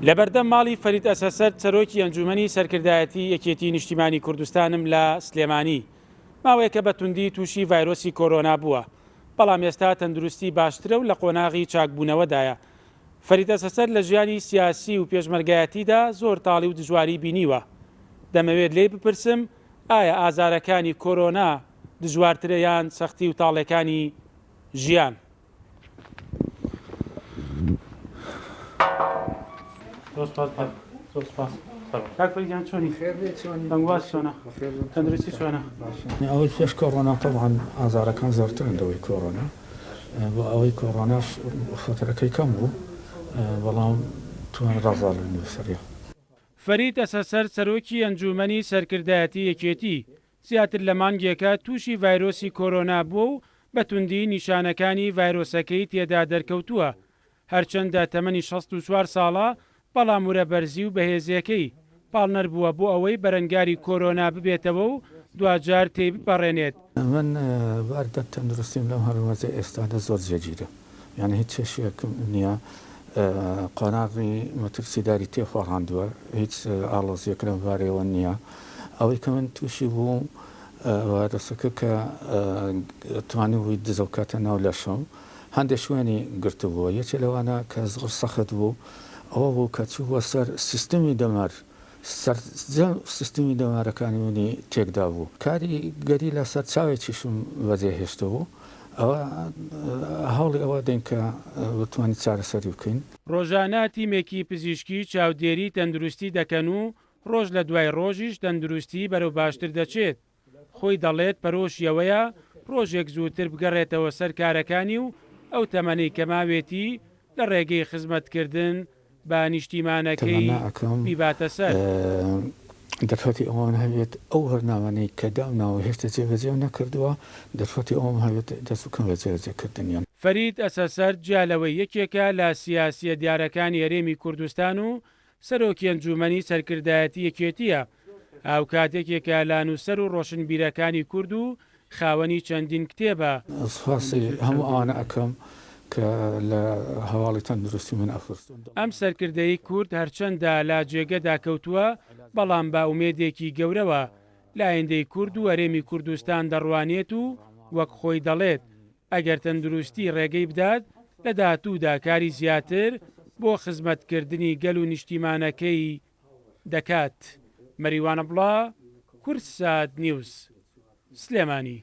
لەبەردەم ماڵی فەرید ئەسەسەرد سەرۆکی ئەنجومەنی سەرکردایەتی یەکێتی نیشتیمانی کوردستانم لە سلێمانی. ماوەیەکە بە توندی تووشی ڤایرۆسی کۆرۆنا بووە، بەڵام ئێستا تەندروستی باشترە و لە قۆناغی چاکبوونەوەدایە. فەرید ئەسەسەرد لە ژیانی سیاسی و پێشمەرگایەتیدا زۆر تاڵی و دژواری بینیوە. دەمەوێت لێی بپرسم ئایا ئازارەکانی کۆرۆنا دژوارترە یان سەختی و تاڵێکانی ژیان؟ زۆر سپاس زۆر سپاس کاک فەرید گیان چۆنی بەنگواز چۆنە تەندروستی چۆنە ئەوەی پێش کۆرۆنا تەبعەن ئازارەکان زۆرترن لەوەی کۆرۆنا بۆ ئەوەی کۆرۆناش خەتەرەکەی کەم بوو بەڵام توانرا زاڵ بین بەسەریا. فەرید ئەسەسەرد سەرۆکی ئەنجوومەنی سەرکردایەتی یەکێتی، زیاتر لە مانگێکە تووشی ڤایرۆسی کۆرۆنا بووە و بە توندی نیشانەکانی ڤایرۆسەکەی تێدا دەرکەوتووە. هەرچەندە تەمەنی 64 ساڵە، بەڵام ورە بەرزی و بەهێزییەکەی، پاڵنەر بووە بۆ ئەوەی بەرەنگاری کۆرۆنا ببێتەوە و دواجار تێیبپەڕێنێت. من باری تەندروستیم لەم هەلومەرجەی ئێستادا زۆر جێگیرە. یانی هیچ کێشەیەکم نییە، قۆناغی مەترسیداری تێپەڕاندووە، هیچ ئاڵۆزییەک لەم بارەیەوە نییە. ئەوەی کە من تووشی بووم ڤایرۆسەکە کە توانیبووی دزە بکاتە ناو لەشم، هەندێک شوێنی گرتبووە، یەکێ لەوانە کە زۆر سەخت بوو ئەوە بوو کە چووە سەر سیستمی دەمار، سەرجەم سیستمی دەمارەکانی منی تێکدابوو، کاریگەری لەسەر چاوێکیشم بەجێهێشتبوو، ئەوە هەوڵی ئەوە دەین کە بتوانین چارەسەری بکەین. ڕۆژانە تیمێکی پزیشکی چاودێری تەندروستی دەکەن و ڕۆژ لە دوای ڕۆژیش تەندروستی بەرەو باشتر دەچێت. خۆی دەڵێت پەرۆشی ئەوەیە ڕۆژێک زووتر بگەڕێتەوە سەر کارەکانی و ئەو تەمەنەی کە ماوێتی لە ڕێگەی خزمەتکردن بە نیشتیمانەکەی تەمەنا ئەکەم بیباتە سەر. دەرفەتی ئەوەم هەبێت ئەو بەرنامانەی کە دامناوە هێشتا جێبەجێم نەکردووە دەرفەتی ئەوەم هەبێت دەست بکەم بە جێبەجێکردنیان. فەرید ئەسەسەرد جیا لەوەی یەکێکە لە سیاسییە دیارەکانی هەرێمی کوردستان و سەرۆکی ئەنجوومەنی سەرکردایەتی یەکێتییە، هاوکات یەکێکە لە نووسەر و ڕۆشنبیرەکانی کورد و خاوەنی چەندین کتێبە. سوپاسی هەموو ئەوانە ئەکەم کە لە هەواڵی تەندروستی من ئەپرسن. ئەم سەرکردەی کورد هەرچەندە لە جێگەدا کەوتووە، بەڵام بە ئومێدێکی گەورەوە لە ئایندەی کورد و هەرێمی کوردستان دەڕوانێت و وەک خۆی دەڵێت، ئەگەر تەندروستی ڕێگەی بدات، لە داهاتوودا کاری زیاتر بۆ خزمەتکردنی گەل و نیشتیمانەکەی دەکات. مەریوان عەبدوڵا، کوردسات نیوز، سلێمانی.